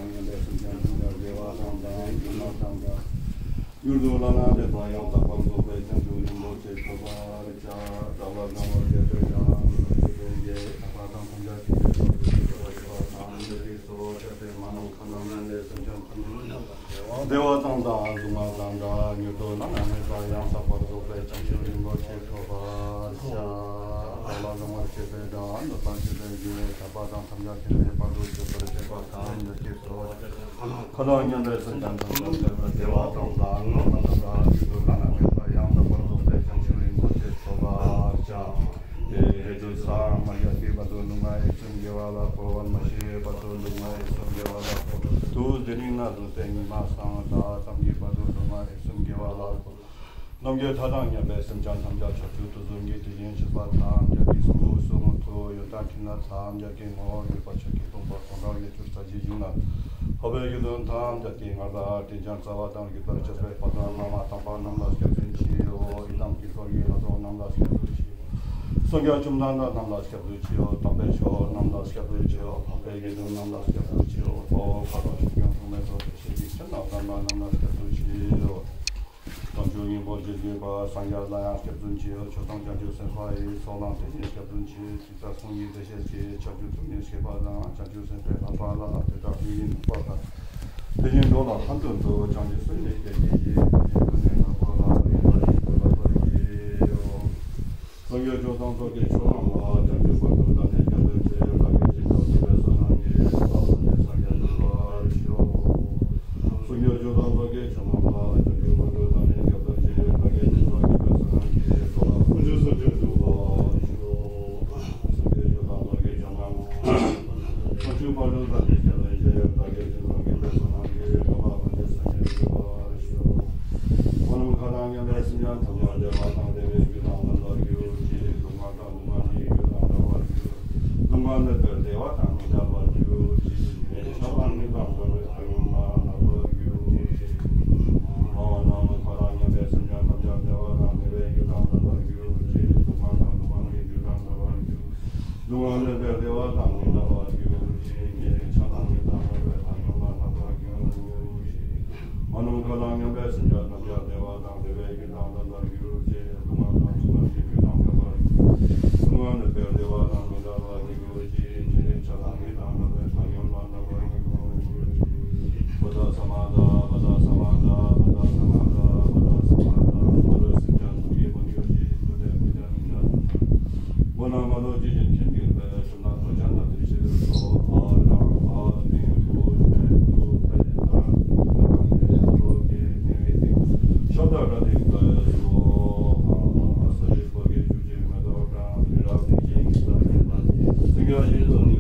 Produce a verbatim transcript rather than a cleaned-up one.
མཉམ་པའི་སེམས་ཅན་ཐམས་ཅད་བདེ་བ་དང་དང་ཡུལ་དུ་བླ་ན་མེད་པ་ཡང་དག་པར་རྫོགས་པའི་བྱང་ཆུབ་རིན་པོ་ཆེ་ཐོབ་པར་བྱ། བདག་ལ་གང་བར་བྱེད་པའི་དང་། བདག་ལ་བྱེད་པའི་དགེ་བ་དང་ཐམས་ཅད་ཀྱི་བདེ་བ་དང་། བདེ་བ་དང་དང་སྡུག་བསྔལ་དང་དང་མྱུར་དུ་བླ་ན་མེད་པ་ཡང་དག་པར་རྫོགས་པའི་བྱང་ཆུབ་རིན་པོ་ཆེ་ཐོབ་པར་བྱ། བདག་ལ་གང་བར་བྱེད་པའི་དང་། བདག་ལ་བྱེད་པའི་དགེ་བ་དང་ཐམས་ཅད་ཀྱི་བར་དུ་གཅོད་པར་བྱེད་པ་དང་། ཁ་དོག་མཉམ་པའི་སེམས་ཅན་ཐམས་ཅད་བདེ་བ་དང་དང་སྡུག་བསྔལ་དང་དང་མྱུར་དུ་བླ་ན་མེད་པ་ཡང་དག་པར་རྫོགས་པའི་བྱང་ཆུབ་རིན་པོ་ཆེ་ཐོབ་པར་བྱ། དེ་ལས་དུས་སམ་མ་ཡ་ཤི་བར་དུ་སྡུག་བསྔལ་ཡིད་གསུམ་དགེ་བ་ལ་འཁོར། མ་ཤི་བར་དུ་སྡུག་བསྔལ་ཡིད་གསུམ་དགེ་བ་ལ་འཁོར། དུས་འདི་ནི་ན་ཟུག་སྟེ་ཉི་མ་སང་ད་ཙམ་གྱི་བར་དུ་སྡུག་བསྔལ་ཡིད་གསུམ་དགེ་བ་ལ་འཁོར། ནམ་མཁའི་མཐའ་དང་མཉམ་པའི་སེམས་ཅན་ཐམས་ཅད་ཕྱོགས་བཅུ་དུས་གསུམ་གྱི་དུས་ཡུན་ཆད་པ་ཐམས་ཅད་ཀྱི་གཟུགས་སུ་མུ་མཐུད་ཡོན་ཏན་ཕྲིན་ལས་ཐམས་ཅད་ཀྱི་ངོ་བོ་ཡོད་པ་ཆོས་ཀྱི་ཕུང་པོ་གང་དག་ཡོད་གྱུར་ས་ཇི་བཞིན་ལ། འཕགས་པའི་དགེ་འདུན་ཐམས་ཅད་ཀྱི་མངའ་བདག་དྲིན་ཅན་རྩ་བ་དང་བརྒྱུད་པར་བཅས་པའི་དཔལ་ལྡན་བླ་མ་དམ་པ་རྣམས་ལ་སྐྱབས་སུ་མཆིའོ། ཡི་དམ་དཀྱིལ་འཁོར་གྱི་ལྷ་ཚོགས་རྣམས་ལ་སྐྱབས་སུ་མཆིའོ། སངས་རྒྱས་བཅོམ་ལྡན་འདས་རྣམས་ལ་སྐྱབས་སུ་མཆིའོ། དམ་པའི་ཆོས་རྣམས་ལ་སྐྱབས་སུ་མཆིའོ། འཕགས་པའི་དགེ་འདུན་རྣམས་ལ་སྐྱབས་སུ་མཆིའོ། དཔའ་བོ་མཁའ་དང་ཆོས་སྐྱོང་དྲུང་མའི་ཚོགས་དེ་བཞིན་གཤེགས་པའི་ཁྱིམ་དང་དམ་པ་རྣམས་ལ་སྐྱབས་སུ་མཆིའོ། བྱང་ཆུབ་སྙིང་པོར་རྗེས་འཇུག་པ་སངས་རྒྱས་ལ་ཡང་སྐྱབས་སུ་མཆིའོ། ཆོས་དང་བྱང་ཆུབ་སེམས་དཔའ་ཡི་ཚོགས་ལའང་དེ་བཞིན་སྐྱབས་སུ་མཆི། ཇི་ལྟར་གསུང་གི་བདེ་གཤེགས་ཀྱིས་བྱང་ཆུབ་ཐོབ་ནས་གཤེགས་པ་དང་། བྱང་ཆུབ་སེམས་དཔའི་ལྷག་པ་ལ་དེ་དག་ལུས་ཡིན་ལྷག་པ་དང་། དེ་བཞིན་འགྲོ་ལ་ཕན་དོན་དུ་བྱང་ཆུབ་སེམས་ནི་སྐྱེད་བྱེད་ཀྱི། དེ་བཞིན་ཀུན་ནས་བསླབ་པ་ལ་ཡོད་པ་ཡིན་ལྷག་པར་བགྱིའོ། སངས་རྒྱས་ཆོས་དང་ཚོགས་ཀྱི་མཆོག་རྣམས་ལ། བྱང་ཆུབ་བར་དུ་བདག་ནི་སྐྱབས་སུ་མཆི། བདག་གིས་ཇི་ལྟར་བགྱིས་པའི་བསོད་ནམས་ཀྱིས། བདག་ལ་ཕན་ཕྱིར་སངས་རྒྱས་འགྲུབ་པར་ཤོག། སངས་རྒྱས་ཆོས་དང་ཚོགས་ཀྱི་མཆོག་རྣམས་ལ། བྱང་ཆུབ་བར་དུ་བདག་ནི་སྐྱབས་སུ་མཆི། བདག་གིས་ཇི་ལྟར་བགྱིས་པའི་བསོད་ནམས་ཀྱིས། བདག་ལ་ཕན་ཕྱིར་སངས་རྒྱས་འགྲུབ་པར་ཤོག། སངས་རྒྱས་ཆོས་དང་ཚོགས་ཀྱི་མཆོག་རྣམས་ལ། བྱང་ཆུབ་བར་དུ་བདག་ནི་སྐྱབས་སུ་མཆི། བདག་གིས་ཇི་ལྟར་བགྱིས་པའི་བསོད་ནམས་ཀྱིས། བདག་ལ་ཕན་ཕྱིར་སངས་རྒྱས་འགྲུབ་པར་ཤོག། འོ་ན་མཁའ་དང་མཉམ་པའི་སེམས་ཅན་ཐམས་ཅད་བདེ་བ་དང་བདེ་བའི་རྒྱུ་དང་ལྡན་པར་གྱུར་ཅིག། སྡུག་བསྔལ་དང་སྡུག་བསྔལ་མི་ཡི་རྒྱུ་དང་ལྡན་པར་གྱུར་ཅིག། སྡུག་བསྔལ་མེད་པའི་བདེ་བ་དང་མི་འབྲལ་བར་གྱུར་ཅིག། ཉེས་པའི་ཆགས་སྡང་གཉིས་དང་ཕྲ་བའི་ཐར་ཡོང་ལ་ལྷག་པར་གྱུར་ཅིག། འོ་ན་མཁའ་དང་མཉམ་པའི་སེམས་ཅན་ཐམས་ཅད་བདེ་བ་དང་བདེ་བའི་རྒྱུ་དང་ལྡན་པར་གྱུར་ཅིག། སྡུག་བསྔལ་དང་སྡུག་བསྔལ་མི་ཡི་རྒྱུ་དང་བྲལ་བར་གྱུར་ཅིག། སྡུག་བསྔལ་མེད་པའི་བདེ་བ་དང་མི་འབྲལ་བར་གྱུར་ཅིག། ཉེས་པའི་ཆགས་སྡང་གཉིས་དང་ཕྲ་བའི་ཐར་ཡོང་ལ་ལྷག་པར་གྱུར་ཅིག། འོ་ན་མཁའ་དང་མཉམ་པའི་སེམས་ཅན་ཐམས་ཅད་བདེ་བ་དང་བདེ་བའི་རྒྱུ་དང་ལྡན་པར་གྱུར་ཅིག། སྡུག་བསྔལ་དང་སྡུག་བསྔལ་མི་ཡི་རྒྱུ་དང་བྲལ་བར་གྱུར་ཅིག། སྡུག་བསྔལ་མེད་པའི་བདེ་བ་དང་མི་འབྲལ་བར་གྱུར་ཅིག། ཉེས་པའི་ཆགས་སྡང་གཉིས་དང་ཕྲ་བའི་ཐར་ཡོང་ལ་ལྷག་པར་གྱུར་ཅིག། བདག་ས་མ་དང་བདག་ས་མ་དང་བདག་ས་མ་དང་བདག་ས་མ་དང་། འོ་ན་མ་ལོ་ཇི་བཞིན་མཁྱེན་གྱུར་པའི་བྱང་ཆུབ་ཀྱི་